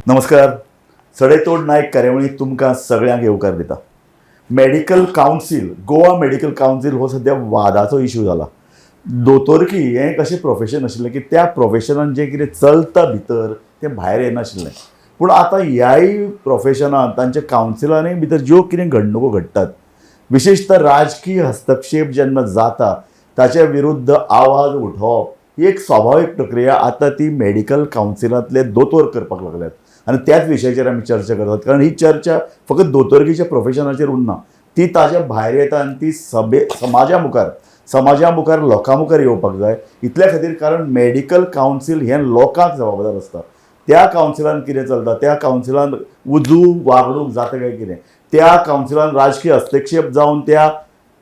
नमस्कार. सडेतोड नायक कार्यावळींत तुमकां सगळ्यांक येवकार दिता. Medical council, Goa medical council हो सद्या वादाचो इशू जाला. दोतोरकी हें एक अशें प्रोफेशन आशिल्लें की त्या प्रोफेशनान जें कितें चलता भितर तें भायर येनाशिल्लें. पूण आतां ह्याय प्रोफेशनान तांच्या कावन्सिलानूय भितर ज्यो कितें घडणुको घडटात, विशेशतः राजकीय हस्तक्षेप जेन्ना जाता ताच्या विरुद्ध आवाज उठोवप ही एक स्वाभावीक प्रक्रिया आतां ती मेडिकल कावन्सिलांतले दोतोर करपाक लागल्यात आनी त्याच विशयाचेर आमी चर्चा करतात. कारण ही चर्चा फकत दोतोरकीच्या प्रोफेशनाचेर उरना, ती ताज्या भायर येता आनी ती सभे समाजा मुखार लोकां मुखार येवपाक जाय इतल्या खातीर, कारण मेडिकल कावन्सील हें लोकांक जबाबदार आसता. त्या कावन्सिलान कितें चलता, त्या कावन्सिलान उजू वागणूक जाता काय कितें, त्या कावन्सिलान राजकीय हस्तक्षेप जावन त्या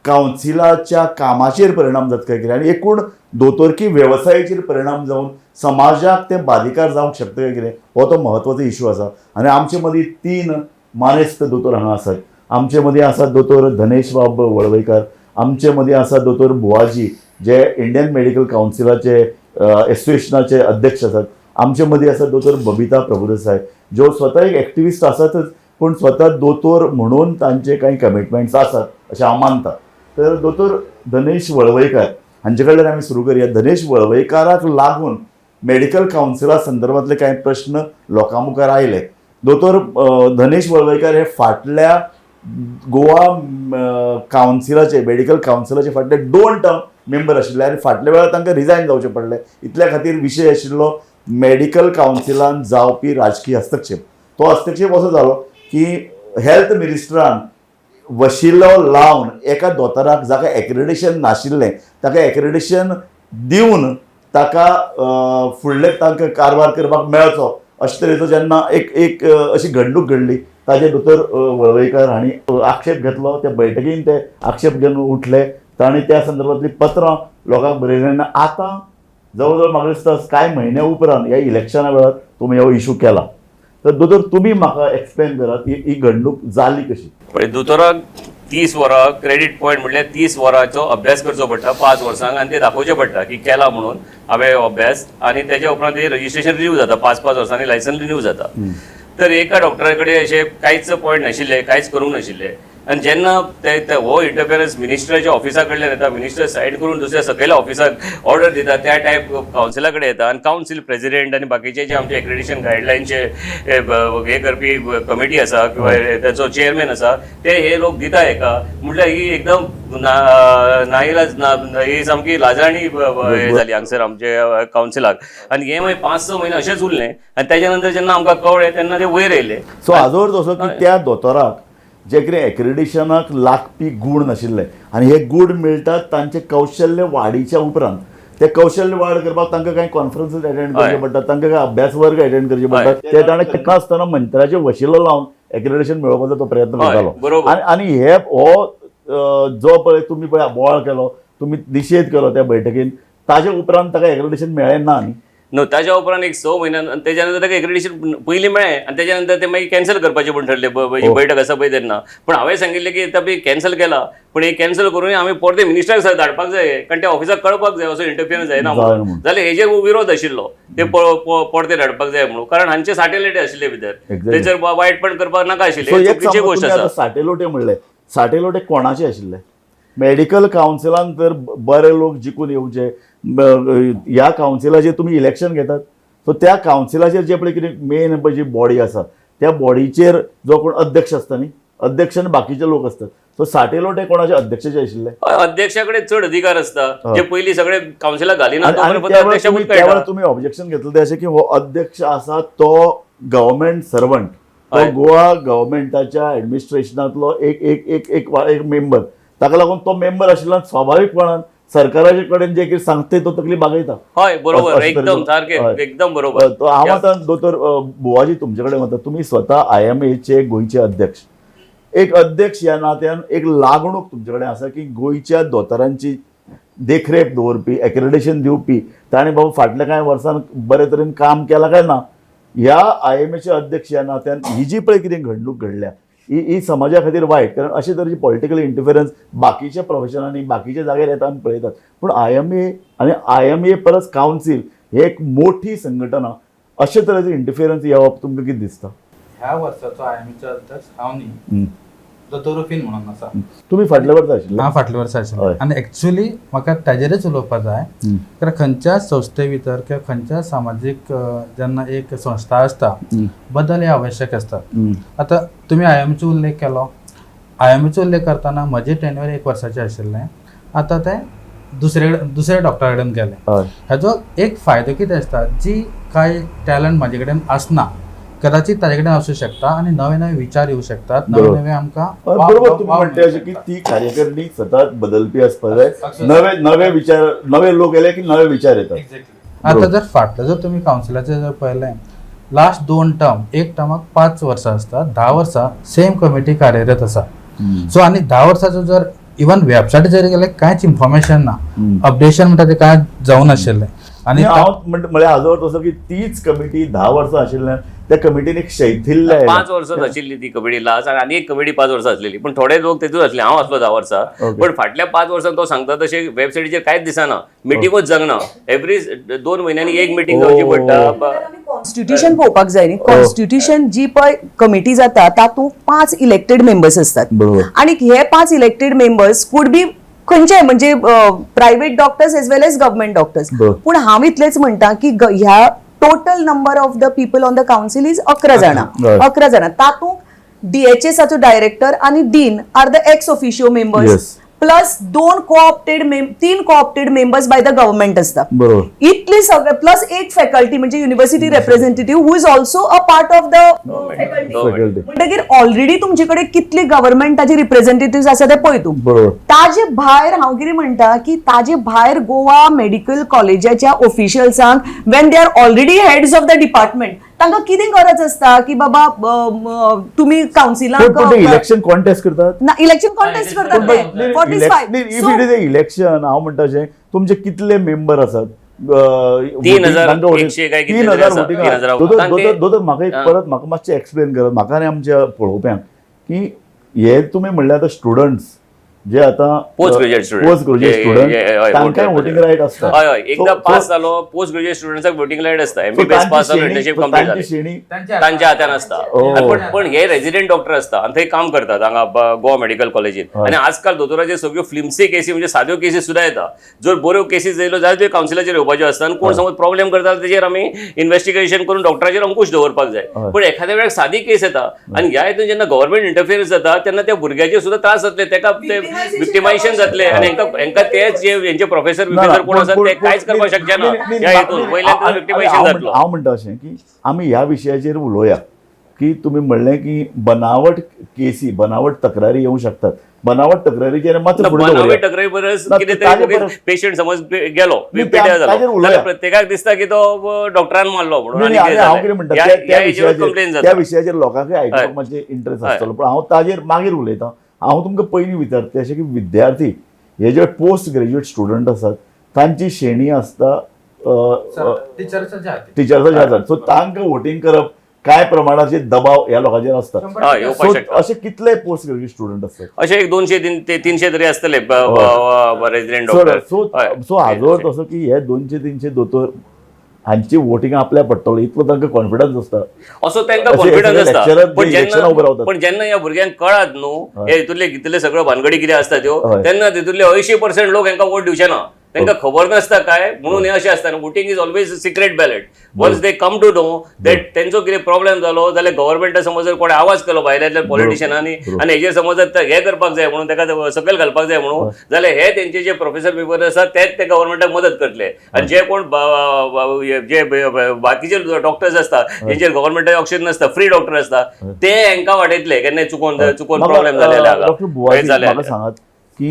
कावन्सिलाच्या कामाचेर परिणाम जाता काय कितें आनी एकूण दोतोरकी वेवसायाचेर परिणाम जावन समाजाक तें बादिकार जावंक शकता काय कितें, हो तो म्हत्वाचो इशू आसा. आनी आमचे मदीं तीन मानेस्त दोतोर हांगा आसात. आमचे मदीं आसा दोतोर धनेश बाब वळवयकार, आमचे मदीं आसा दोतोर बुवाजी जे इंडियन मेडिकल कावन्सिलाचे एसोसिएशनाचे अध्यक्ष आसात, आमचे मदीं आसा दोतोर बबिता प्रभुदेसाय ज्यो स्वता एक एक्टिविस्ट आसातच, पूण स्वता दोतोर म्हणून तांचे कांय कमिटमेंट्स आसात अशें हांव मानता. तर दोतोर धनेश वळवयकार हांचे कडल्यान आमी सुरू करुया. धनेश वळवयकाराक लागून मेडिकल कावन्सिला संदर्भातले कांय प्रश्न लोकां मुखार आयले. दोतोर धनेश वळवयकार हे फाटल्या गोवा कावन्सिलाचे, मेडिकल कावन्सिलाचे फाटले दोन टर्म मेंबर आशिल्ले आनी फाटल्या वेळार तांकां रिजायन जावचें पडलें. इतल्या खातीर विशय आशिल्लो मेडिकल कावन्सिलान जावपी राजकीय हस्तक्षेप. तो हस्तक्षेप असो जालो की हेल्थ मिनिस्टरान वशिलो लावन एका दोतोराक जाका एक्रेडिशन नाशिल्लें ताका एक्रेडिशन दिवन ताका फुडले तांकां कारभार करपाक मेळचो अशे तरेचो जेन्ना एक एक अशी घडणूक घडली, ताजेर दोतोर वळवयकार हांणी आक्षेप घेतलो. त्या बैठकीन ते आक्षेप घेवन उठले. तांणी त्या संदर्भातली पत्रां लोकांक बरयलीं आनी आतां जवळ जवळ म्हाका दिसता कांय म्हयन्या उपरांत ह्या इलेक्शना वेळार तुमी हो इशू केला. तर दोतोर, तुमी म्हाका एक्सप्लेन करात, ही ही घडणूक जाली कशी? पळय, दोतोराक 30 वरां क्रेडीट पॉयंट म्हणल्यार 30 वरांचो अभ्यास करचो पडटा 5 वर्सांक आनी ते दाखोवचें पडटा की केला म्हणून हांवें हो अभ्यास. आनी तेच्या उपरांत ते रजिस्ट्रेशन रिन्यू जाता, 5-5 वर्सांनी लायसन रिन्यू जाता. तर एका डॉक्टरा कडेन अशें कांयच पॉयंट नाशिल्ले, कांयच करूंक नाशिल्ले आनी जेन्ना ते हो इंटरफियरन्स मिनिस्टराच्या ऑफिसा कडल्यान येता, मिनिस्टर सायन करून दुसऱ्या सकयल्या ऑफिसाक ऑर्डर दिता, त्या टायप कावन्सिला कडेन येता आनी कावन्सील प्रेसिडेंट आनी बाकीचे जे आमचे एक्रेडिशन गायडलायनचे हे करपी कमिटी आसा किंवा ताचो चेअरमॅन आसा, ते हे लोक दिता हेका. म्हटल्यार ही एकदम नाईलाज ना, ही सामकी लाजाणी हे जाली हांगसर आमचे कावन्सिलाक. आनी हे मागीर 5-6 म्हयने अशेंच उरलें आनी तेच्या नंतर जेन्ना आमकां कळ्ळें तेन्ना ते वयर येयले. सो हाजो अर्थ असो की त्या दोतोराक जे कितें एक्रेडिशनाक लागपी गूण नाशिल्ले आनी हे गूण मिळटात तांचे कौशल्य वाडीच्या उपरांत. ते कौशल्य वाड करपाक तांकां कांय कॉन्फरन्सीस अटेंड करचे पडटात, तांकां कांय अभ्यास वर्ग अटेंड करचे पडटात. ते ताणें केन्ना आसतना मंत्र्याचे वशिलो लावन एक्रेडिशन मेळोवपाचो तो प्रयत्न करतालो. आनी आनी हे हो जो पळय तुमी पळय बोवाळ केलो, तुमी निशेध केलो त्या बैठकीन, ताजे उपरांत ताका एक्रेडिशन मेळ्ळें ना न्ही? न्हू, ताच्या उपरांत एक 6 म्हयन्यान आनी तेच्या नंतर ताका एक्रेडिशन पयलीं मेळ्ळें आनी तेच्या नंतर ते मागीर कॅन्सल करपाचें म्हण ठरलें बैठक आसा पळय तेन्ना. पूण हांवें सांगिल्लें की आतां कॅन्सल केला, पूण हे कॅन्सल करून आमी परते मिनिस्टराक सर धाडपाक जाय, कारण त्या ऑफिसाक कळपाक जाय असो इंटरफियरन्स जायना जायना म्हणून. म्हणून. जाल्यार हेजेर विरोध आशिल्लो, ते परते धाडपाक जाय म्हणून, कारण हांचे साठे आशिल्ले भितर. तेचेर वायटपण करपाक नाका आशिल्लें. सो ही एक चुकीची सांगू, गोश्ट तुमी आसा. आतां साठे लोटे म्हणले, साठे लोटे कोणाचे आशिल्ले? मेडिकल कावन्सिलान तर बरे लोक जिखून येवचे. ह्या कावन्सिलाचेर तुमी इलेक्शन घेतात, सो त्या कावन्सिलाचेर जे पळय कितें मेन पळय जी बॉडी आसा, त्या बॉडीचेर जो कोण अध्यक्ष आसता न्ही, अध्यक्ष आनी बाकीचे लोक आसतात. सो साठे लोटे कोणाचे अध्यक्षाचे आशिल्ले? हय, अध्यक्षा कडेन चड अधिकार आसता. जे पयलीं सगळे कावन्सिलाक घालिना आनी तोपर्यंत त्या वेळार अध्यक्षाकूच तुम्ही त्या वेळार कळटा. तुम्ही ऑब्जेक्शन घेतलं ते अशें की हो अध्यक्ष आसा तो गव्हर्मेंट सर्वंट, तो गोवा गव्हर्मेंटाच्या ऍडमिनिस्ट्रेशनांतलो एक एक एक एक एक मेंबर. ताका लागून तो मेंबर आशिल्ल्यान स्वाभाविकपणान सरकाराचे कडेन जे कितें सांगते तो तकली बागयता. हय, बरोबर. अशें एकदम तरेचो. सारकें. एकदम बरोबर. तो हांव आतां दोतोर बुवाजी तुमचे कडेन वता. तुमी स्वता आयएमएचे गोंयचे अध्यक्ष. एक अध्यक्ष ह्या नात्यान एक लागणूक तुमचे कडेन आसा की गोंयच्या दोतोरांची देखरेख दवरपी, एक्रेडिशन दिवपी, ताणें बाबा फाटल्या कांय वर्सान बरे तरेन काम केलां काय ना, ह्या आयएमएचे अध्यक्ष ह्या नात्यान ही जी पळय कितें घडणूक घडल्या, ही ही समाजा खातीर वायट, कारण अशे तरेची पॉलिटिकल इंटरफिरन्स बाकीच्या प्रोफेशनांनी बाकीच्या जाग्यार येता आमी पळयतात. पूण आयएमए आनी आयएमए परस कावन्सील हे एक मोठी संघटना. अशे तरेचे इंटरफियरन्स येवप तुमकां कितें दिसता? ह्या वर्साचो आयएमएचो अध्यक्ष हांव न्ही, दोतोर रुफीन म्हणून आसा. तुमी फाटल्या वर्सा आशिल्ले? हांव फाटल्या वर्सा आशिल्लो. हय. आनी एक्चुली म्हाका ताजेरच उलोवपाक जाय, कारण खंयच्या संस्थे भितर किंवा खंयच्या सामाजीक जेन्ना एक संस्था आसता, बदल हे आवश्यक आसतात. आतां तुमी आयएमएचो उल्लेख केलो. आयएमएचो उल्लेख करतना म्हजें टेन्युअर 1 वर्साचें आशिल्लें, आतां तें दुसऱ्या डॉक्टरा कडेन गेलें. हाजो एक फायदो कितें आसता, जी कांय टॅलंट म्हाजे कडेन आसना कदाचित ताजे कडेन आसूं शकता आनी नवे नवे विचार येवं शकतात, नवे नवे आमकां बरोबर, तुमी वाव म्हणटा अशें की मेळूंक ती कार्यकारिणी सतत बदलपी आसपाक जाय. अक्षरशः. नवे नवे विचार, नवे लोक येले की नवे विचार येतात. एक्झॅक्टली. आतां जर फाटलें जर तुमी कावन्सिलाचें जर पळयलें, लास्ट 2 टर्म, एक टर्माक 5 वर्सां आसता, 10 वर्सां सेम कमिटी कार्यरत आसा. सो आनी 10 वर्साचो जर इवन वेबसायट जर गेल्यार कांयच इन्फॉर्मेशन ना, अपडेशन म्हणटा तें कांय जावनाशिल्लें. आनी हांव म्हळ्यार हाजो अर्थ असो की तीच कमिटी 10 वर्सां आशिल्ल्यान त्या कमिटीन एक शैथिल्य आयलां. 5 वर्सां आशिल्ली ती कमिटी लास्ट, आनी एक कमिटी 5 वर्सां आसलेली, पण थोडे लोक तेतून आसले, हांव आसलो 10 वर्सां. पण फाटल्या 5 वर्सां तो सांगता तशें वेबसायटीचेर कांयच दिसना, मिटिंगूच जावना, एवरी 2 म्हयन्यांनी एक मिटींग जावची पडटा. कॉन्स्टिट्युशन पळोवपाक जाय न्ही. कॉन्स्टिट्युशन जी पळय कमिटी जाता तातूंत 5 इलेक्टेड मेंबर्स आसतात. आनी हे 5 इलेक्टेड मेंबर्स could be खंयचे, म्हणजे private doctors as well as government doctors. पूण हांव इतलेंच म्हणटा की ह्या total number of the people on the council is 11 जाणां. 11 जाणां, तातूंत डीएचएसाचो डायरेक्टर आनी dean are the ex officio members, plus 2 coopted, 3 coopted members by the government आसता. इतले सगळे प्लस एक फॅकल्टी म्हणजे university representative who is also a part of the faculty. म्हणटकीर ऑलरेडी तुमचे कडेन कितली गव्हर्मेंटाचे रिप्रेझेंटेटिव्ह आसा ते पळय तूं. ताजे भायर हांव कितें म्हणटा की ताजे भायर गोवा मेडिकल कॉलेजाच्या ऑफिशियल्सांक when they are already heads of the department तांकां कितें गरज आसता की बाबा तुमी कावन्सिलाक इलेक्शन कॉन्टेस्ट करतात? ना, इलेक्शन कॉन्टेस्ट करतात ते 45. If it is a election, हांव म्हणटा अशें तुमचे कितले मेंबर आसात? 3100 काय कितले तरी आसा. 3000. दोतोर म्हाका एक परत म्हाका मातशें एक्सप्लेन करात म्हाका आनी आमच्या पळोवप्यांक की हे तुमी म्हणल्यार आतां स्टुडंट्स जे आतां post graduate student, post graduate student तांकां वोटींग रायट आसता. हय हय, एकदा पास जालो पोस्ट ग्रॅज्युएट स्टुडंट्साक वोटींग रायट आसता. एमबीबीएस पास जालो, इंटर्नशीप कंप्लीट जाली, तांच्या हातान आसता. पण हे रेजिडेंट डॉक्टर आसता आनी थंय काम करतात हांगा गोवा मेडिकल कॉलेजीन. आनी आजकाल दोतोराचे सगळ्यो फ्लिम्सी केसी म्हणजे साद्यो केसी सुद्दां येता. जर बऱ्यो केसीस येयल्यो जाल्यार त्यो कावन्सिलाचेर येवपाच्यो आसता आनी कोण समज प्रॉब्लेम करता तेजेर आमी इन्वेस्टिगेशन करून डॉक्टराचेर अंकूश दवरपाक जाय. पण एखाद्या वेळार सादी केस येता आनी ह्या हितून जेन्ना गव्हर्मेंट इंटरफियरन्स जाता तेन्ना त्या भुरग्याचेर सुद्दां त्रास जातले, तेका ते विक्टिमायझेशन जातले आनी हेंका तेच जे हेंचे प्रोफेसर बिफेसर कोण आसात ते कांयच करपाक शकचे ना. ह्या हितून वयल्यान विक्टिमायझेशन जातलो. हांव म्हणटा अशें की आमी ह्या विशयाचेर उलोवया की तुमी म्हणलें की बनावट केसी, बनावट तक्रारी येवं शकतात. बनावट तक्रारीचेर मात्र बनावट तक्रारी परस कितें तरी पेशंट समज गेलो पेड्यार जालो जाल्यार प्रत्येकाक दिसता की तो डॉक्टरान मारलो म्हणून. हांव कितें म्हणटा त्या विशयाचेर लोकांकय आयकुपाक मातशें इंट्रस्ट आसतलो, पूण हांव ताजेर मागीर उलयतां. हांव तुमकां पयलीं विचारता अशें की विद्यार्थी हे जे पोस्ट ग्रॅज्युएट स्टुडंट आसात तांची श्रेणी आसता टिचर्साच्या हातान, सो तांकां वोटींग करप काय प्रमाणाचे दबाव ह्या लोकांचेर आसता? अशे कितले पोस्ट ग्रॅज्युएट स्टुडंट आसतात? अशे एक 200 ते 300 तरी आसतले रेजिडेंट डॉक्टर. सो हाजो अर्थ असो की हे 200-300 दोतोर हांची वोटिंग आपल्याक पडटलो इतलो तांकां कॉन्फिडन्स आसता. असो तांकां कॉन्फिडन्स आसता. पण जेन्ना ह्या भुरग्यांक कळत न्हू हे हितूंतले कितले सगळ्यो भानगडी कितें आसता त्यो, तेन्ना तितूंतले 80% लोक हांकां वोट दिवचे ना. तांकां खबर नासता काय म्हणून हे अशें आसता. Voting is always secret ballot. Once they come to know that तेंचो कितें प्रॉब्लेम जालो जाल्यार गव्हर्मेंटा समज जर कोणें आवाज केलो भायल्यांतल्या पॉलिटिशियनांनी आनी हेजेर समज जर हें करपाक जाय म्हणून ताका सकयल घालपाक जाय म्हणून जाल्यार हे तेंचे जे प्रोफेसर बिफेसर आसात तेच ते गव्हर्मेंटाक मदत करतले. आनी जे कोण जे बाकीचे डॉक्टर्स आसता जेंचेर गव्हर्मेंटाचें ऑप्शन नासता, फ्री डॉक्टर आसता, ते हांकां वाडयतले केन्नाय चुकोन चुकोन प्रॉब्लेम जाले जाल्यार. सांगात की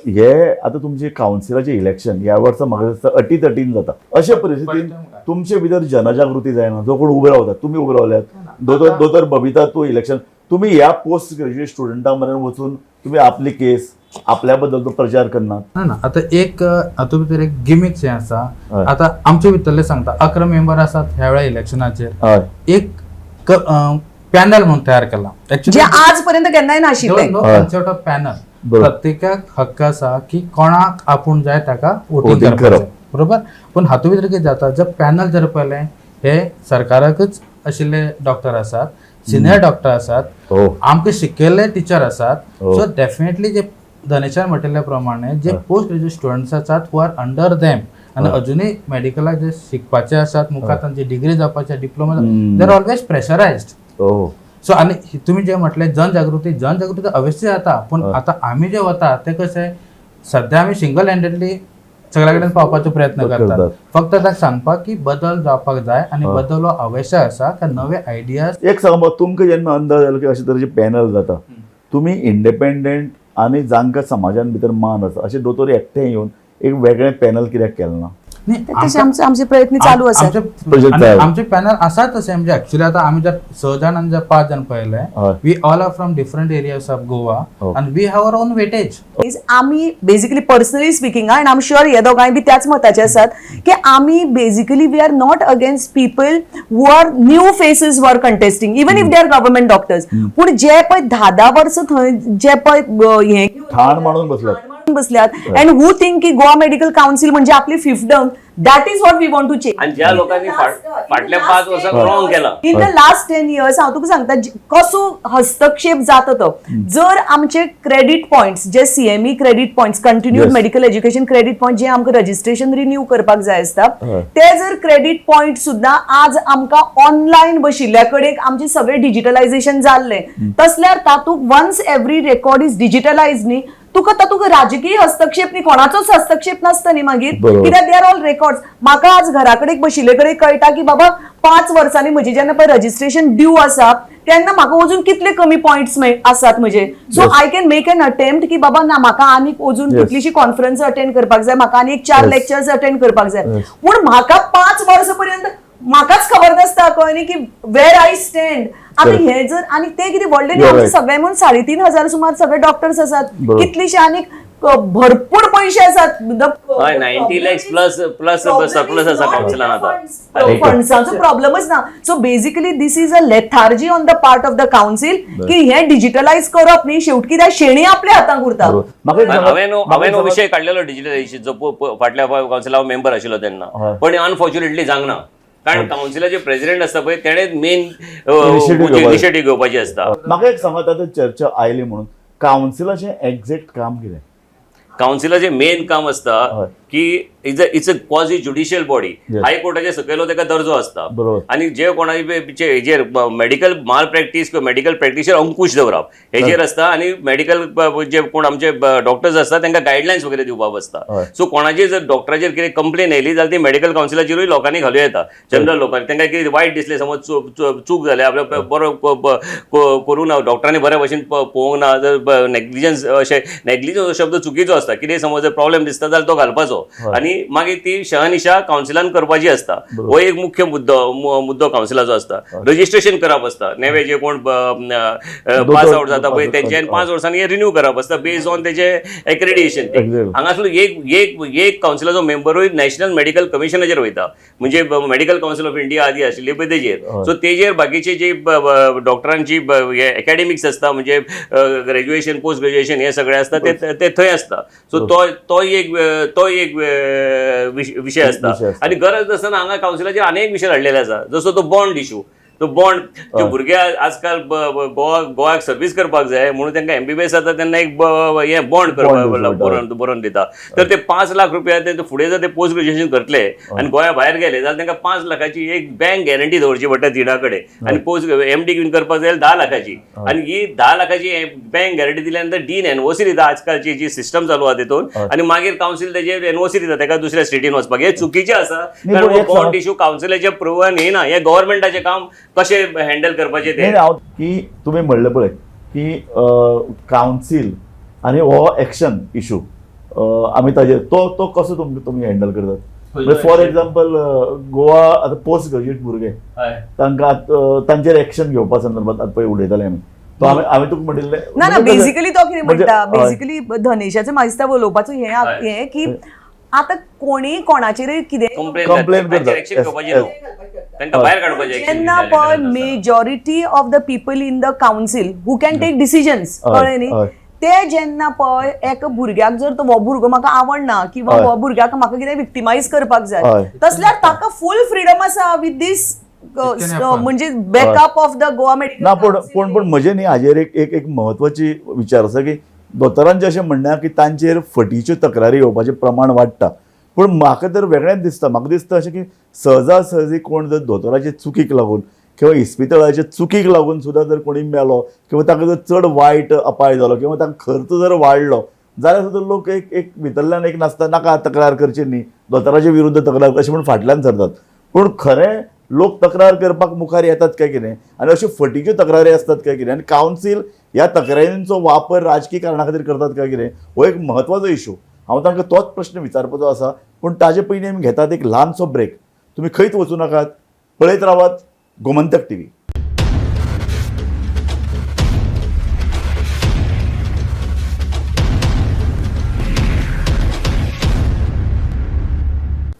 हे आतां तुमचे कावन्सिलाचे इलेक्शन ह्या वर्सा म्हाका दिसता अटीतटीन जाता. अशे परिस्थितीन तुमचे भितर जनजागृती जायना, जो कोण उबे रावतात, तुमी उबे रावल्यात, दोतोर बबिता तूं इलेक्शन तुमी ह्या पोस्ट ग्रॅज्युएट स्टुडंटां मेरेन वचून तुमी आपली केस आपल्या बद्दल तो प्रचार करनात? ना ना, आतां एक हातूंत भितर एक गिमीक शें आसा. आतां आमचे भितरले सांगता 11 मेंबर आसात ह्या वेळा इलेक्शनाचेर, एक पॅनल म्हणून तयार केला जे आज पर्यंत केन्नाय नाशिल्लें. कॉन्सेप्ट ऑफ पॅनल, प्रत्येकाक हक्क आसा की कोणाक आपूण जाय ताका वोटींग करप, बरोबर. पूण हातूंत भितर कितें जाता, जर पॅनल जर पळयलें हे सरकाराकच आशिल्ले डॉक्टर आसात, सिनियर डॉक्टर आसात, आमकां शिकयल्ले टिचर आसात. सो डेफिनेटली जे धनेशान म्हटिल्ल्या प्रमाणे जे पोस्ट ग्रेज्युएट स्टुडंट्स आसात who are under them आनी अजुनूय मेडिकलाक जे शिकपाचे आसात, मुखार तांची डिग्री जावपाचे, diploma, they are always pressurised. So आनी तुमी जे म्हटलें जनजागृती, जनजागृती अवश्य जाता, पूण आतां आमी जे वता ते कशें सद्या आमी सिंगल हँडेडली सगळ्या कडेन पावपाचो प्रयत्न करतात. फक्त ताका सांगपाक की बदल जावपाक जाय आनी बदल हो आवश्यक आसा, कारण नवे आयडियाज. एक सांग, तुमकां जेन्ना अंदाज आयलो की अशे तरेचे पॅनल जाता, तुमी इंडिपेंडंट आनी जांकां समाजान भितर मान आसा अशे दोतोर एकठांय येवन एक वेगळें पॅनल कित्याक केलें ना? तशें आमचे प्रयत्न चालू आसात. आमचे पॅनल आसा तशें, म्हणजे एक्चुअली आतां आमी जर 6 जाण आनी जर 5 जाण पळयले, we all are from different areas of Goa आनी we have our own weightage. आमी बेसिकली पर्सनली स्पिकींग, आनी आम शुअर हे दोगांय बी त्याच मताचे आसात की आमी basically we are not against people who are new faces who are contesting, even if they are government doctors. पूण जे पळय 10-10 वर्सां थंय जे पळय हें ठाण मांडून बसल्यात, बसल्यात अँड who think की गोवा मेडिकल काउन्सिल म्हणजे आपली fiefdom, that is what we want to change. आनी ज्या लोकांनी फाटल्या 5 वर्सांक रॉंग केला इन the last 10 years हांव तुका सांगता कसो हस्तक्षेप जाता तो. जर आमचे क्रेडीट पॉयंट्स जे CME credit points, continued medical education credit point जे आमकां रजिस्ट्रेशन रिन्यू करपाक जाय आसता, ते जर क्रेडीट पॉयंट सुद्दां आज आमकां ऑनलायन बशिल्ल्या कडेन आमचें सगळें डिजिटलायझेशन जाल्लें तसल्यार तातूंत once every record is digitalise न्ही, तुका तातूंत राजकीय हस्तक्षेप न्ही, कोणाचोच हस्तक्षेप नासता न्ही मागीर, कित्याक they are all records. म्हाका आज घरा कडेन बशिल्ले कडेन कळटा की बाबा 5 वर्सांनी म्हजें जेन्ना पळय रजिस्ट्रेशन ड्यू आसा तेन्ना म्हाका अजून कितले कमी पॉयंट्स आसात म्हजे. So I can make an attempt की बाबा ना म्हाका आनीक अजून कितलीशी कॉन्फरन्स अटेंड करपाक जाय, म्हाका आनी 4 लेक्चर्स अटेंड करपाक जाय. पूण म्हाका 5 वर्सां पर्यंत म्हाकाच खबर नासता, कळ्ळें न्ही, की वेर I stand. आतां हें जर आनी तें कितें व्हडलें न्ही, आमचे सगळे म्हणून 3500 सुमार सगळे डॉक्टर्स आसात, कितलेशे आनीक भरपूर पयशे आसात. 90 lakhs plus plus surplus आसा कावन्सिलान आतां. फंड्साचो प्रॉब्लमच ना. So basically this is a lethargy on the part of the council की हें डिजिटलायज करप न्ही, शेवट कित्याक शेणी आपल्या हातांत उरता. हांवें विशय काडलेलो डिजिटलायझेशनचो फाटल्या कावन्सिला हांव मेंबर आशिल्लो तेन्ना, पण अनफॉर्च्युनेटली जावंक ना, कारण कावन्सिलाचे प्रेसिडेंट आसता पळय तेणें मेन इनिशिएटीव घेवपाची आसता. म्हाका एक सांगात, आतां चर्चा आयली म्हणून कावन्सिलाचें एग्जॅक्ट काम कितें? कावन्सिलाचें मेन काम आसता की it's a quasi judicial body. हायकोर्टाच्या सकयलो ताका दर्जो आसता आनी जे कोणाचे हेजेर मेडिकल माल प्रॅक्टीस किंवा मेडिकल प्रॅक्टीसचेर अंकुश दवरप हेजेर आसता आनी मेडिकल जे कोण आमचे डॉक्टर्स आसता तांकां गायडलायन्स वगैरे दिवपाक आसता. सो कोणाचेर जर डॉक्टराचेर कितें कंप्लेन येयली जाल्यार ती मेडिकल कावन्सिलाचेरूय लोकांनी घालूं येता. जनरल लोकांनी तांकां कितें वायट दिसलें, समज चूक जाल्या, आपल्या बरो करूं ना, डॉक्टरांनी बऱ्या भशेन पळोवंक ना, जर नेग्लिजन्स अशें नेग्लिजन्स हो शब्द चुकीचो आसता, कितें समज जर प्रॉब्लेम दिसता जाल्यार तो घालपाचो आनी मागीर ती शहानिशा कावन्सिलान करपाची आसता. हो एक मुख्य मुद्दो कावन्सिलाचो आसता. रजिस्ट्रेशन करप आसता, नवे जे कोण पास आवट जाता पळय तेंच्यान 5 वर्सांनी रिन्यू करप आसता बेस्ड ऑन तेजे एक्रेडिएशन. हांगासर एक एक एक कावन्सिलाचो मेंबरूय नॅशनल मेडिकल कमिशनाचेर वयता, म्हणजे मेडिकल कावन्सिल ऑफ इंडिया आदी आशिल्ली पळय तेजेर. सो तेजेर बाकीचे जे डॉक्टरांची एकॅडमिक्स आसता, म्हणजे ग्रॅज्युएशन पोस्ट ग्रॅज्युएशन हे सगळें आसता ते थंय आसता. सो तो एक विशय आसता. आनी गरज नासतना हांगा कावन्सिलाचेर अनेक विशय हाडलेले आसा, जसो तो बॉन्ड इशू. तो बॉन्ड जे भुरगे आजकाल गोवाक सर्वीस करपाक जाय म्हणून तांकां एमबीबीएस जाता तेन्ना एक हें बॉन्ड करपाक बरोवन दिता, तर ते 5 लाख रुपया ते फुडें जर ते पोस्ट ग्रॅज्युएशन करतले आनी गोंया भायर गेले जाल्यार तांकां 5 लाखाची एक बँक गॅरंटी दवरची पडटा दिडा कडेन, आनी पोस्ट एमडी बीन करपाक जाय 10 लाखाची, आनी ही 10 लाखाची बँक गॅरंटी दिल्या नंतर डीन एनओसी दिता. आजकालची जी सिस्टम चालू आसा तितून, आनी मागीर कावन्सील तेजेर एनओसी दिता ताका दुसऱ्या स्टेटीन वचपाक. हें चुकीचें आसा, कारण बॉन्ड इशू कावन्सिलाचें प्रुवन येना, हें गव्हर्मेंटाचें काम कशें हँडल करपाचें तें. हांव की तुमी म्हणलें पळय की कावन्सील आनी हो एक्शन इशू आमी ताजेर तो कसो तुमी हँडल करतात? फॉर एक्झाम्पल गोवा आतां पोस्ट ग्रॅज्युएट भुरगे तांकां तांचेर एक्शन घेवपा संदर्भात आतां पळय उलयताले आमी, तो हांवें तुका म्हणिल्लें ना ना बेसिकली तो कितें म्हणटा, बेसिकली धनेशाचें म्हाका दिसता उलोवपाचो हें की आतां कोणी कोणाचेरूय कितें कंप्लेन करता जेन्ना पळय majority of the people in the council who can take decisions, कळ्ळें न्ही, ते जेन्ना पळय एका भुरग्याक जर तो हो भुरगो म्हाका आवडना किंवा हय. हो भुरग्याक म्हाका कितें विक्टिमायज करपाक जाय हय. तसल्यार ताका फूल फ्रिडम आसा विथ दीस It can happen. म्हणजे backup of the Goa medical ना, पूण पूण पूण म्हजें न्ही हाजेर एक एक एक म्हत्वाची विचार आसा की दोतोरांचें अशें म्हणणें आहा की तांचेर फटीच्यो तक्रारी येवपाचें प्रमाण वाडटा. पूण म्हाका तर वेगळेंच दिसता. म्हाका दिसता अशें की सहजा सहजी कोण जर दोतोराचे चुकीक लागून किंवा इस्पितळाचे चुकीक लागून सुद्दां जर कोणी मेलो किंवा ताका जर चड वायट अपाय जालो किंवा ताका खर्च जर वाडलो जाल्यार सुद्दां लोक एक एक भितरल्यान एक नासता नाका तक्रार करची न्ही, दोतोराचे विरुद्ध तक्रार अशें म्हूण फाटल्यान सरतात. पूण खरें लोक तक्रार करपाक मुखार येतात काय कितें आनी अश्यो फटीच्यो तक्रारी आसतात काय कितें आनी कावन्सील ह्या तक्रारींचो वापर राजकी कारणा खातीर करतात काय कितें हो एक म्हत्वाचो इशू. हांव तांकां तोच प्रश्न विचारपाचो आसा, पूण ताजे पयलीं आमी घेतात एक ल्हानसो ब्रेक. तुमी खंयच वचूं नाकात, पळयत रावात गोमंतक टीव्ही.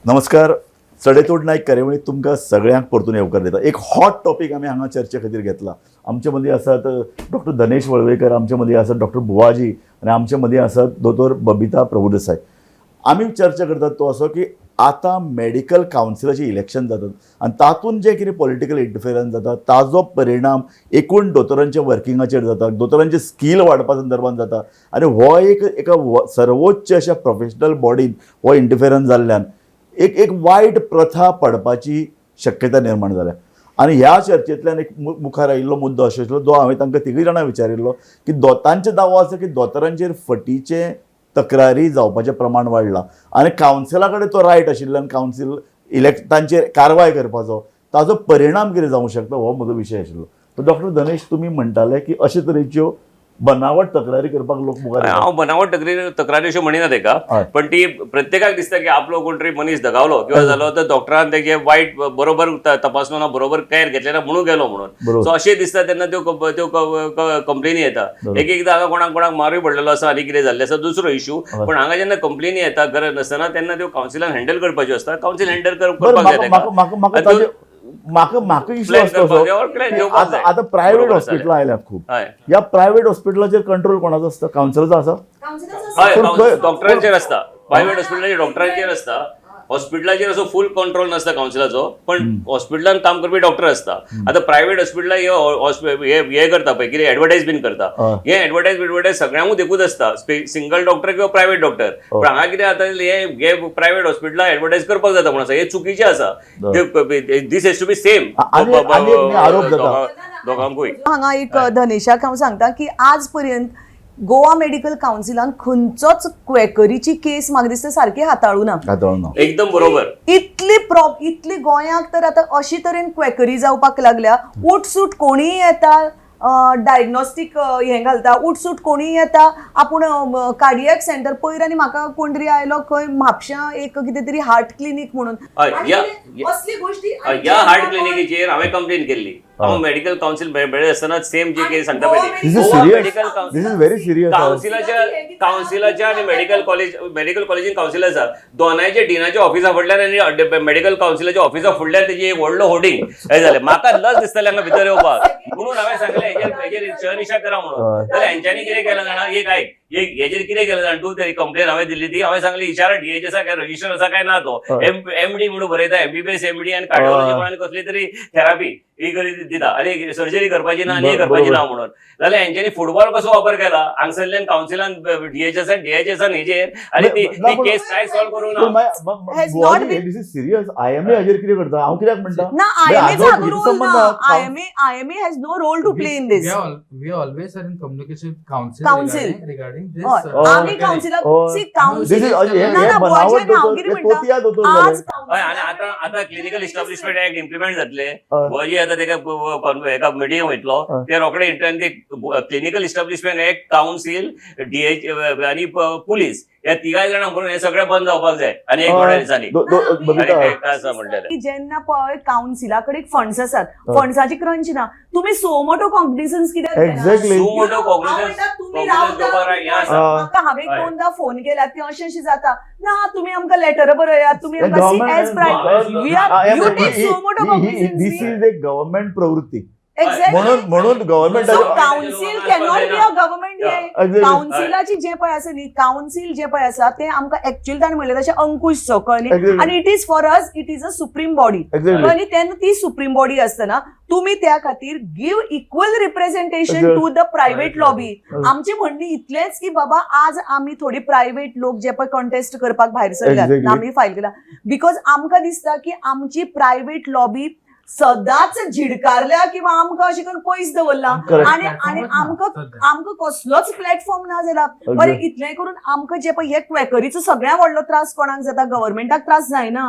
नमस्कार, सडेतोड नायक कार्यावळीत तुमकां सगळ्यांक परतून येवकार दिता. एक हॉट टॉपीक आमी हांगा चर्चे खातीर घेतला. आमचे मदीं आसात डॉक्टर धनेश वळवयकर, आमचे मदीं आसात डॉक्टर बुवाजी आनी आमचे मदीं आसात दोतोर बबिता प्रभुदेसाय. आमी चर्चा करतात तो असो की आतां मेडिकल कावन्सिलाचें इलेक्शन जातात आनी तातूंत जें कितें पॉलिटिकल इंटरफिरन्स जाता ताजो परिणाम एकूण दोतोरांच्या वर्किंगाचेर जाता, दोतोरांचे स्कील वाडपा संदर्भात जाता आनी हो एक एका सर्वोच्च अशा प्रोफेशनल बॉडीन हो इंटरफिरन्स जाल्ल्यान एक एक वायट प्रथा पडपाची शक्यता निर्माण जाल्या. आनी ह्या चर्चेंतल्यान एक मुखार आयिल्लो मुद्दो असो आशिल्लो जो हांवें तांकां तिगूय जाणां विचारिल्लो की तांचो दावो आसा की दोतोरांचेर फटीचे तक्रारी जावपाचें प्रमाण वाडलां आनी कावन्सिला कडेन तो रायट आशिल्ल्यान कावन्सील इलेक्ट तांचेर कारवाय करपाचो ताजो परिणाम कितें जावंक शकता हो म्हजो विशय आशिल्लो. तर डॉक्टर धनेश, तुमी म्हणटाले की अशे तरेच्यो बनावट तक्रारी करपाक लोक मुखार येतात. हांव बनावट तक्रारी अश्यो म्हणिना तेका, हय. पण ती प्रत्येकाक दिसता की आपलो कोण तरी मनीस दगावलो किंवा जालो तर डॉक्टरान तेजे वायट बरोबर तपासलो ना, बरोबर केअर घेतलें ना म्हणून गेलो म्हणून. बरोबर. सो अशें दिसता तेन्ना त्यो त्यो कंप्लेनी येता. एक एकदां हांगा कोणाक कोणाक मारूय पडलेलो आसा आनी कितें जाल्लें आसा दुसरो इशू, पण हांगा जेन्ना कंप्लेनी येता गरज नासतना तेन्ना त्यो कावन्सिलान हँडल करपाच्यो आसता. कावन्सील हँडल बरं, करपाक जाय म्हाका तेका. म्हाका म्हाका आनी त्यो ताजे म्हाका म्हाका इशू Plan आसता असो करपाक जाय or plan की घेवपाक आतां जाय. आतां प्रायव्हेट बरोबर हॉस्पिटलां आयल्यात खूब. हय. ह्या प्रायव्हेट हॉस्पिटलाचेर कंट्रोल कोणाचो आसता? कावन्सिलाचो आसा? हय, पूण खंय- डॉक्टरांचेर आसता. प्रायव्हेट हॉस्पिटलाचेर डॉक्टरांचेर आसता. हॉस्पिटलाचेर असो फूल कंट्रोल नासता कावन्सिलाचो, पण हॉस्पिटलान काम करपी डॉक्टर आसता. आतां प्रायव्हेट हॉस्पिटलां हे हे करता पळय कितें एडवर्टायज बीन करता, हय. हे एडवर्टायज बिडवर्टायज सगळ्यांकूच एकूच आसता, सिंगल डॉक्टर किंवा प्रायव्हेट डॉक्टर. पण हांगा कितें जाता, हे प्रायव्हेट हॉस्पिटलां एडवर्टायज करपाक जाता म्हणून आसा, हे चुकीचें आसा. This has to be same. आनी आनी एक न्ही आरोप जाता. दोगांकूय. हांगा एक धनेशाक हांव सांगता की आज पर्यंत गोवा मेडिकल कावन्सिलान खंयचोच क्वेकरीची केस म्हाका दिसता सारकी हाताळूं ना. हाताळूं ना. एकदम बरोबर. इतली इतली गोंयांक तर आतां अशी तरेन क्वेकरी जावपाक लागल्या, उठसूट कोणीय येता डायग्नोस्टीक हें घालता, उठसूट कोणीय येता आपूण कार्डियक सेंटर पयर आनी म्हाका कोण तरी आयलो खंय म्हापश्यां एक कितें तरी हार्ट क्लिनीक म्हणून. हय, आनी कितें असली गोष्टी. ह्या हार्ट क्लिनिकेचेर हांवें कंप्लेन केल्ली. हांव मेडिकल कावन्सिल मेळ्ळे आसतना सेम जे कितें सांगता पळय ती. This is Goa serious. Medical council this is very serious. कावन्सिलाच्या आनी मेडिकल कॉलेज, मेडिकल कॉलेजीन कावन्सिल आसा, दोनायच्या डिनाच्या ऑफिसा फुडल्यान आनी मेडिकल कावन्सिलाच्या ऑफिसा फुडल्यान तेजी एक व्हडलो होर्डिंग हें जालें. म्हाका लज दिसतालें हांगा भितर येवपाक, म्हणून हांवें सांगलें हेजेर शहनिशा करा म्हणून. जाल्यार हेंच्यांनी कितें केलें जाणा, एक आयक, एक हेजेर कितें केलें जाणा तूं, तरी कंप्लेन हांवें दिल्ली ती हांवें सांगली इशारा डीएचएसा काय रजिस्टर आसा काय ना तो एमडी म्हणून बरयता, एमबीबीएस एमडी आनी कार्डिओलॉजी म्हणून कसली तरी थेरपी ही करी दिता आनी सर्जरी करपाची ना आनी हे करपाची ना म्हणून. जाल्यार हेंच्यांनी फुटबॉल कसो वापर केला हांगसरल्यान कावन्सिलान डीएचएसान डीएचएसान हेजेर आनी ती केस काय सॉल्व करूंक ना. Has not been- this is serious. IMA हाजेर कितें करता? हांव कित्याक म्हणटा, ना, म्हणजे आयएमएचा हाजो हातूंत रोल संबंध ना. आहा. IMA has no role to play in this. We always are in communication with council, Council. regarding this. हय. आमी कावन्सिलाक सी this is council हे ना, हे ना, बनावट बुवाजी, हांव दोतोर, कितें हे म्हणटा, तोतया दोतोर आज जाले. हय, आनी आतां आतां क्लिनिकल इस्टाब्लिशमेंट एक्ट इम्प्लिमेंट जातले. हय. बुवाजी आतां तेका एका मिडियम वयतलो, हय. ते रोखडे इंटर्न ते clinical establishment act, council, DH आनी पुलीस ह्या तिगाय जाणांक करून हे सगळें बंद जावपाक जाय आनी एक थोड्या दिसांनी. बबिता, आनी काय आसा म्हणटलें. की जेन्ना पळय कावन्सिला कडेन फंड्स आसात, हय. फंड्साची क्रंच ना, तुमी सुओमोटो कॉग्निसन्स कित्याक घेना? Exactly. Suo motu हांव cognizance- म्हणटा, तुमी cognizance रावता, घेवपाक हें आसा. म्हाका हांवें हय. दोनदा फोन केला की अशें अशें जाता ना, तुमी आमकां लेटर बरयात, तुमी आमकां see as private we are you take suo motu this cognizance. Is a government प्रवृत्ती. Exactly. म्हणून म्हणून government so council cannot be a government. हे कावन्सिलाची जे पळय आसा न्ही, कावन्सिल जे पळय आसा ते आमकां एक्च्युअली ताणें म्हणलें तशें अंकुश सो, कळ्ळें न्ही? Exactly. आनी it is for us, it is a supreme body. Exactly. आनी तेन्ना ती सुप्रीम बॉडी आसतना तुमी त्या खातीर give equal representation to the private lobby. आमचें म्हणणें इतलेंच की बाबा आज आमी थोडी प्रायव्हेट लोक जे पळय कॉन्टेस्ट करपाक भायर सरल्यात, आमी फायल केला because आमकां दिसता की आमची प्रायव्हेट लॉबी सदांच झिडकारल्या किंवा आमकां अशें करून पयस दवरला Correct. आनी आनी आमकां आमकां कसलोच प्लॅटफॉर्म ना जाला. बरें, इतलें करून आमकां जे पळय हे क्वेकरीचो सगळ्यांत व्हडलो त्रास कोणाक जाता? गव्हर्मेंटाक त्रास जायना,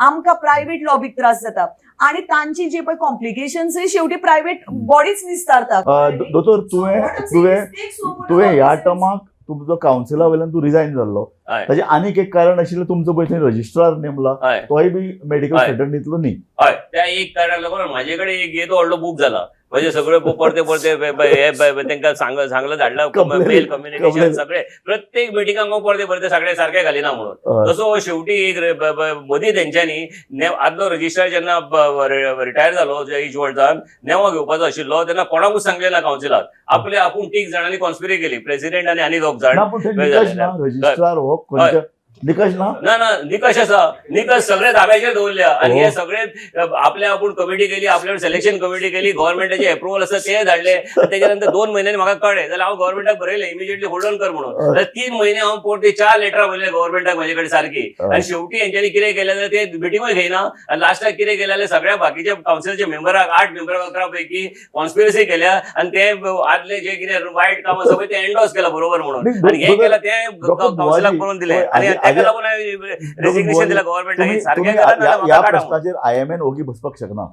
आमकां प्रायव्हेट लॉबीक त्रास जाता आनी तांची जे पळय कॉम्प्लिकेशन्स शेवटी प्रायव्हेट बॉडीच निस्तारता. दोतोर, तुवें तुवें तुवें ह्या टर्माक तुमचो कावन्सिला वयल्यान तूं रिजायन जाल्लो, ताजें आनीक एक कारण आशिल्लें तुमचो पळय थंय रजिस्ट्रार नेमला, तोय बी मेडिकल फ्रेटर्निटींतलो न्ही. हय, त्या एक कारणाक लागून माझे कडेन एक येदो व्हडलो बूक जाला. म्हणजे सगळे परते परते हे तांकां सांगलं धाडलं, Complaint. Mail communication Complaint. सगळे प्रत्येक मिटिंगाक हांव परते परते सगळे सारखे घालिना म्हणून. तसो शेवटी एक मदीं तेंच्यांनी आदलो रजिस्ट्रार जेन्ना रिटायर जालो इजवर्ल्डान नेवा घेवपाचो आशिल्लो तेन्ना कोणाकूच सांगलें ना कावन्सिलाक. आपले आपूण तीग जाणांनी कॉन्स्पिरी केली, प्रेसिडेंट आनी आनी दोग जाण. ना, पूण थंय निकश ना, रजिस्ट्रार हो खंयच्या निकश ना. ना ना, निकश आसा, निकश सगळे धाब्याचेर दवरल्या आनी हे सगळे आपल्या आपूण कमिटी केली, आपल्या सिलेक्शन कमिटी केली, गव्हर्मेंटाचे एप्रुवल आसा ते धाडले. तेच्या नंतर 2 म्हयन्यांनी म्हाका कळ्ळें जाल्यार हांव गव्हर्मेंटाक बरयलें इमिजिएटली होल्ड ऑन कर म्हणून. जाल्यार 3 म्हयने हांव पोरते 4 लेटरां बरयले गव्हर्मेंटाक म्हाजे कडेन सारकी. आनी शेवटी हेंच्यांनी कितें केलें जाल्यार ते मिटिंगूय घेयना आनी लास्टाक कितें केलें जाल्यार सगळ्या बाकीच्या कावन्सिलाच्या मेंबराक 8 मेंबराक 11 पैकी कॉन्स्पिरसी केल्या आनी ते आदले जे कितें वायट काम आसा पळय ते एन्डोर्स केला बरोबर म्हणून. आनी हें केलां तें कावन्सिलाक बरोवन दिलें आनी ताका लागून रेजिग्नेशन दिला गव्हर्मेंटाक. सारकें करा ह्या नाजाल्यार म्हाका काडा. प्रश्नाचेर आयएमएन ओगी बसपाक शकना.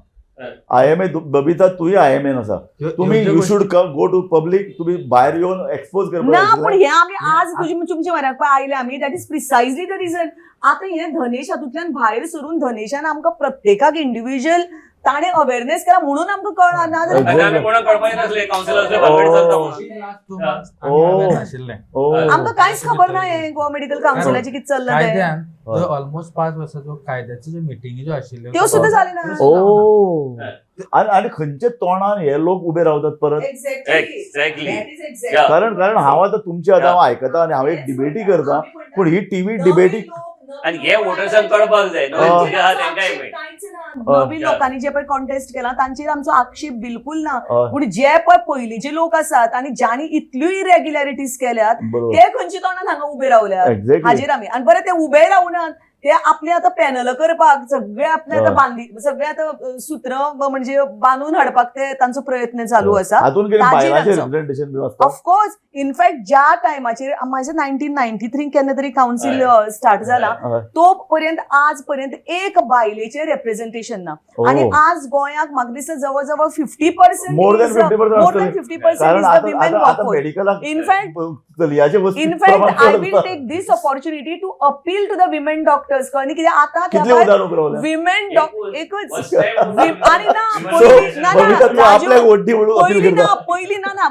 आयएमए बबिता, तूंय आयएमएन आसा, तुमी you should come go to public, तुमी भायर येवन एक्सपोज ना, करपाक. पूण हे आमी आज तुमच्या म्हऱ्याक पळय आयले आमी, that is precisely the reason. आतां हे धनेश हातूंतल्यान भायर सरून धनेशान आमकां प्रत्येकाक इंडिव्हिज्युअल ताणें अवेरनेस केला म्हणून आमकां कळ्ळां, ना आनी आमी कोणाक कळपाचें नासलें कावन्सिलर असले भानगड चलता म्हणून. नाशिल्लें आमकां कांयच खबर ना हें गोवा मेडिकल कावन्सिलाचें कितें चल्लां तें. कायद्यान जो ऑलमोस्ट 5 वर्सांचो कायद्याच्यो ज्यो मिटिंगी ज्यो आशिल्ल्यो त्यो सुद्दां जाल्यो ना. ओ, आनी खंयच्या तोंडान हे लोक उबे रावतात परत? एक्झॅक्टली. कारण कारण हांव आतां तुमचे आतां हांव आयकता आनी हांव एक डिबेटी करता, पूण ही टीव्ही डिबेटी आनी हे वोटर्सांक कळपाक जाय न्हय, कितें आहा तेंकांय मागीर. कांयच ना. नवीन लोकांनी जे पळय कॉन्टेस्ट केला तांचेर आमचो आक्षेप बिलकुल ना, पूण जे पळय पयलींचे लोक आसात आनी ज्यांनी इतल्यो इरेग्युलरिटीज केल्यात ते खंयच्या तोंडान हांगा उबे रावल्यात हाजेर आमी. आनी बरें, ते उबे रावनात, ते आपले आतां पॅनल करपाक सगळे आपले आतां बांदी सगळे आतां सूत्र म्हणजे बांदून हाडपाक ते तांचो प्रयत्न चालू आसा. हातून कितें बायलांचें रिप्रेझेंटेशन बी आसता? ऑफकोर्स, इनफॅक्ट ज्या टायमाचेर म्हाजे 1993 केन्ना तरी कावन्सील स्टार्ट जाला तो पर्यंत आज पर्यंत एक बायलेचें रेप्रेझेंटेशन ना. आनी आज गोंयाक म्हाका दिसता जवळ जवळ 50%, more than 50%, more than 50% is the women workforce. In fact in fact I will take this opportunity to appeal to the women doctors. कळ्ळें कित्याक आतां विमेन एकूच आनी ना पयलीं ना पयलीं ना ना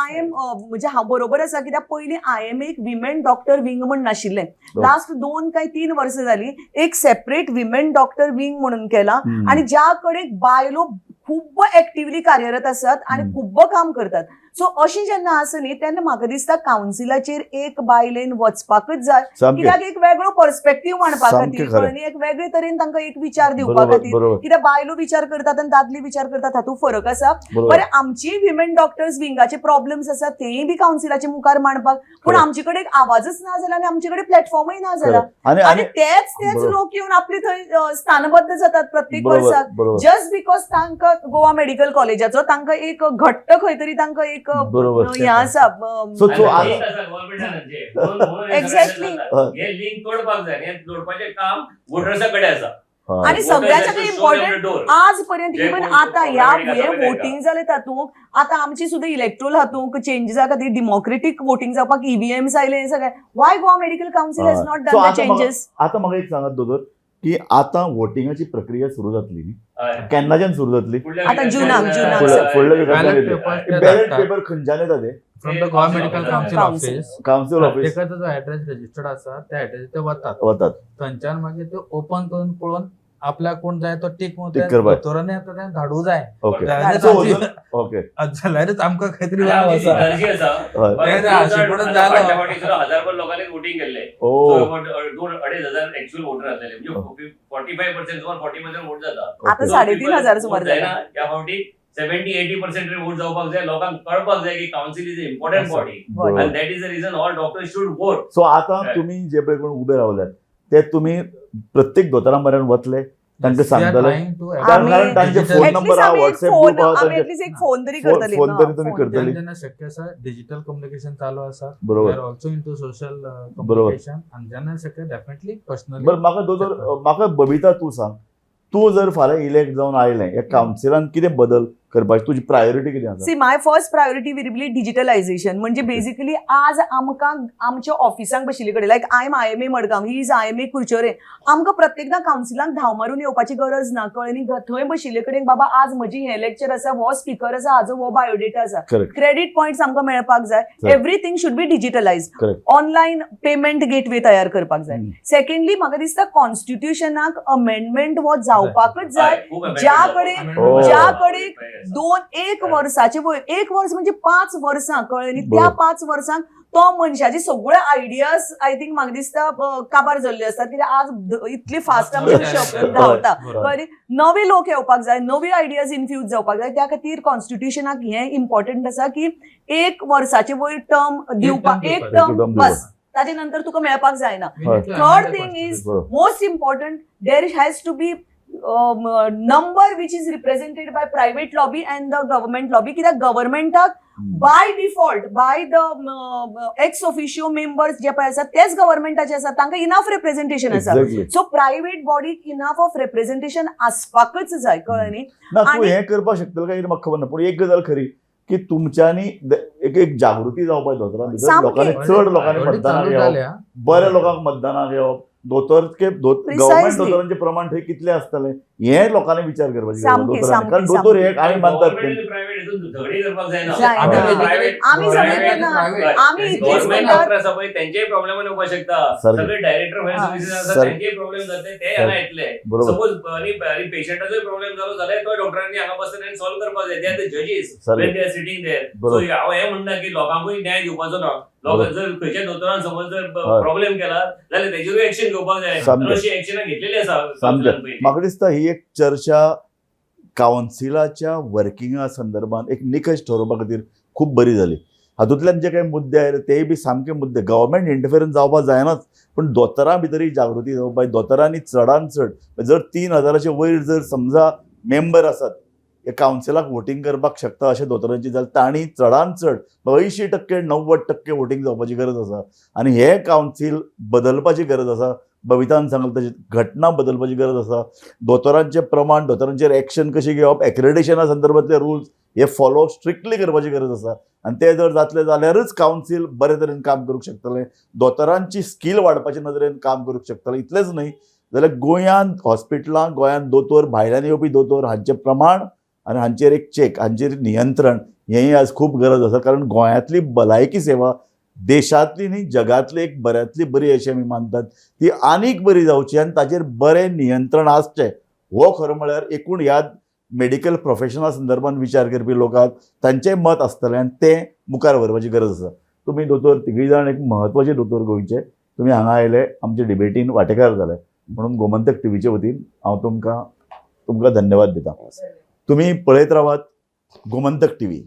I am म्हणजे हांव बरोबर आसा कित्याक पयलीं I am एक विमेन डॉक्टर विंग म्हण नाशिल्लें. लास्ट 2 काय 3 वर्सां जालीं एक सेपरेट विमेन डॉक्टर विंग म्हणून केला आनी ज्या कडेन बायलो खूब एक्टिवली कार्यरत आसात आनी खूब काम करतात. सो अशें जेन्ना आसा न्ही तेन्ना म्हाका दिसता कावन्सिलाचेर एक बायलेन वचपाकच जाय, कित्याक एक वेगळो पर्सपेक्टीव मांडपा खातीर आनी एक वेगळे तरेन तांकां एक विचार दिवपा खातीर, कित्याक बायलो विचार करतात आनी दादले विचार करतात हातूंत फरक आसा. बरें, आमची विमेन डॉक्टर्स विंगाचे प्रॉब्लम्स आसात तेय बी कावन्सिलाचे मुखार मांडपाक, पूण आमचे कडेन आवाजच ना जाला आनी आमचे कडेन प्लॅटफॉर्मूय ना जाला आनी तेच तेच लोक येवन आपले थंय स्थानबद्ध जातात प्रत्येक वर्साक, जस्ट because तांकां गोवा मेडिकल कॉलेजाचो तांकां एक घट्ट खंय तरी तांकां एक हें आसा. एक्झॅक्टली, हे लिंक तोडपाक जाय, हें जोडपाचें काम वोटर्सा कडेन आसा. आनी सगळ्याच्या इम्पॉर्टंट आज पर्यंत इवन आतां ह्या हे वोटींग जालें तातूंत आतां आमची सुद्दां इलेक्ट्रोल हातूंत चेंजीसा खातीर डेमोक्रेटीक वोटींग जावपाक ईव्हीएम्स आयले हें सगळें, why Goa medical council has not done the changes? आतां म्हाका एक सांगात दोतोर की आतां वोटिंगाची प्रक्रिया सुरू जातली न्ही, केन्नाच्यान सुरू जातली? आतां जुनाक जुनाक फुडल्या बॅलेट पेपर खंयच्यान येता ते? From the Goa medical council office. Council office, प्रत्येकाचो जो एड्रेस रजिस्टर्ड आसा त्या एड्रेस ते वतात, वतात, थंयच्यान मागीर ते ओपन करून पळोवन आपल्याक कोण जाय तो टीक टीक करपाक. दोतोरांनी आतां तें धाडूं जाय. ओके. जाल्यारच सो ओके. जाल्यारच आमकां खंय तरी वाव आमची आसा. गरजी आसा. हय. ते आशिकडून जालो. फाटल्या फावटी सुद्दां हजारभर लोकांनी वोटींग केल्ले. ओ. So about, 2-2.5 हजार एक्च्युअल वोटर आसलेले, म्हणजे 45%, सुमार 40% वोट जाता. आता 3,500 सुमार जायना जाला. ह्या फावटी 70-80% तरी वोट जावपाक जाय. लोकांक कळपाक जाय की कावन्सिल is a important आसा. बॉडी बरोबर. आनी that is the reason all doctor should vote. So आतां तुमी जे पळय कोण उबे रावल्यात ते तुमी प्रत्येक दोतोरा मेरेन वतले, तांकां We are सांगतले? trying to कारण कारण तांचे digital- phone At number least आहा, आमी एक व्हॉट्सएप फोन ग्रुप आहा आमी तांचे. एटलीस्ट एक फोन तरी करतली. फोन तरी तुमी फोन. करतली. जेन्ना शक्य आसा डिजिटल कम्युनिकेशन चालू आसा. बरोबर. We are also into social बरोबर. कम्युनिकेशन आनी जेन्ना शक्य डेफिनेटली पर्सनली. बरं, म्हाका दोतोर, म्हाका बबिता तूं सांग, तूं जर फाल्यां इलेक्ट जावन आयलें, ह्या कावन्सिलान कितें बदल करपाची तुजी प्रायोरिटी कितें आसा? See, my first priority will be digitalization. म्हणजे बेसिकली आज आमकां आमच्या ऑफिसांक बशिल्ले कडेन, like I am IMA Madgaon, he is IMA Curchorem, आमकां प्रत्येकदां कावन्सिलांक धांव मारून येवपाची गरज ना. कळ्ळें न्ही? थंय बशिल्ले कडेन बाबा आज म्हजी हें लेक्चर आसा, हो स्पिकर आसा, हाजो हो बायोडेटा आसा, करेक्ट. क्रेडीट पॉयंट्स आमकां मेळपाक जाय. Correct. Everything should be digitalize. Correct. Online payment gateway तयार करपाक जाय. सेकंडली म्हाका दिसता कॉन्स्टिट्युशनाक अमेंडमेंट हो जावपाकच जाय. ज्या कडेन हो. ज्या कडेन दोन एक वर्साचे वयर, एक वर्स म्हणजे 5 वर्सां, कळ्ळें न्ही? त्या 5 वर्सांक तो मनशाची सगळे आयडियाज I think म्हाका दिसता काबार जाल्ले आसतात, कित्याक आज इतली फास्ट आमचे शब्द धांवता. कळ्ळें? नवे लोक येवपाक जाय, नवी आयडियाज इन्फ्यूज जावपाक जाय. त्या खातीर कॉन्स्टिट्युशनाक हें इम्पॉर्टंट आसा की एक वर्साचे वयर टर्म दिवपाक, एक term दिवपाक. टर्म एक term. बस, ताजे नंतर तुका मेळपाक जायना. Third thing is most important, there has to be number which is represented by private lobby and the government lobby. कित्याक गव्हर्मेंटाक by default, by the ex officio members जे पळय आसा तेच गव्हर्मेंटाचे आसा, तांकां इनफ रिप्रेझेंटेशन आसा. एक्झॅक्टली. सो प्रायव्हेट बॉडीक enough of representation आसपाकच जाय. कळ्ळें न्ही? ना, तूं हें करपाक शकतलो काय म्हाका खबर ना, पूण एक गजाल खरी की तुमच्यांनी एक एक जागृती जावपाक दोतोरां भितर. सामकी. लोकांनी, चड लोकांनी मतदानाक येवप, बऱ्या लोकांक मतदानाक येवप, दोतोर गव्हर्मेंट दोतोरांचें प्रमाण थंय कितलें आसतलें हें लोकांनी विचार करपाची गरज आसा दोतोरांनी. कारण दोतोर हे आमी मानतात ते. प्रायव्हेट हितून झगडी करपाक जायना. जायना. आमी सगळे करना. आमी इतलीच गव्हर्नमेंट म्हणटात. डॉक्टर आसा पळय तेंचेय प्रॉब्लेमान येवपाक शकता. सारकें. सगळे डायरेक्टर ऑफ सर्विसीस आसा तेंचेय प्रॉब्लेम जातले, ते हांगा येतले. बरोबर. सपोज आनी पेशंटाचोय प्रॉब्लेम जालो जाल्यार तो डॉक्टरांनी हांगा बसून आनी सॉल्व करपाक जाय. They are the जजीस सारकें. When they are sitting there. So बरोबर. हांव हें म्हणना की लोकांकूय न्याय दिवपाचो ना. लोक जर खंयच्या दोतोरान समज जर हय. प्रॉब्लेम केला जाल्यार तेजेरूय एक्शन घेवपाक जाय. सामकें. अशी एक्शनां घेतलेली आसा सामकें. कावन्सिलान पयलीं. म्हाका दिसता ही एक चर्चा कावन्सिलाच्या वर्किंगा संदर्भात एक निकश ठरोवपा खातीर खूब बरी जाली. हातूंतल्यान जे कांय मुद्दे आयले तेय बी सामके मुद्दे. गव्हर्मेंट इंटरफेरन्स जावपाक जायनाच, पूण दोतोरां भितरय जागृती जावपाक जाय. दोतोरांनी चडान चड जर 3000 वयर जर समजा मेंबर आसात हे कावन्सिलाक वोटींग करपाक शकता अशें दोतोरांची जाल्यार तांणी चडान चड 80% 90% वोटींग जावपाची गरज आसा आनी हें कावन्सील बदलपाची गरज आसा. बबितान सांगलें तशें घटना बदलपाची गरज आसा. दोतोरांचें प्रमाण, दोतोरांचेर एक्शन कशी घेवप, एक्रेडिटेशना संदर्भातले रुल्स हे फॉलो स्ट्रिक्टली करपाची गरज आसा आनी ते जर जातले जाल्यारच कावन्सील बरे तरेन काम करूंक शकतलें, दोतोरांची स्कील वाडपाचे नदरेन काम करूंक शकतलें. इतलेंच न्हय जाल्यार गोंयांत हॉस्पिटलां, गोंयांत दोतोर, भायल्यान येवपी दोतोर हांचें प्रमाण आनी हांचेर एक चॅक, हांचेर नियंत्रण हेंय आज खूब गरज आसा. कारण गोंयांतली भलायकी सेवा देशांतली न्ही जगांतली एक बऱ्यांतली बरी अशें आमी मानतात, ती आनीक बरी जावची आनी ताचेर बरें नियंत्रण आसचें. हो खरो म्हळ्यार एकूण ह्या मेडिकल प्रोफेशना संदर्भात विचार करपी लोकांक तांचें मत आसतलें आनी तें मुखार व्हरपाची गरज आसा. तुमी दोतोर तिगूय जाण एक म्हत्वाचे दोतोर गोंयचे, तुमी हांगा आयले, आमचे डिबेटीन वांटेकार जाले म्हणून गोमंतक टिवीचे वतीन हांव तुमकां धन्यवाद दिता. तुमी पळयत रावात गोमंतक टिवी.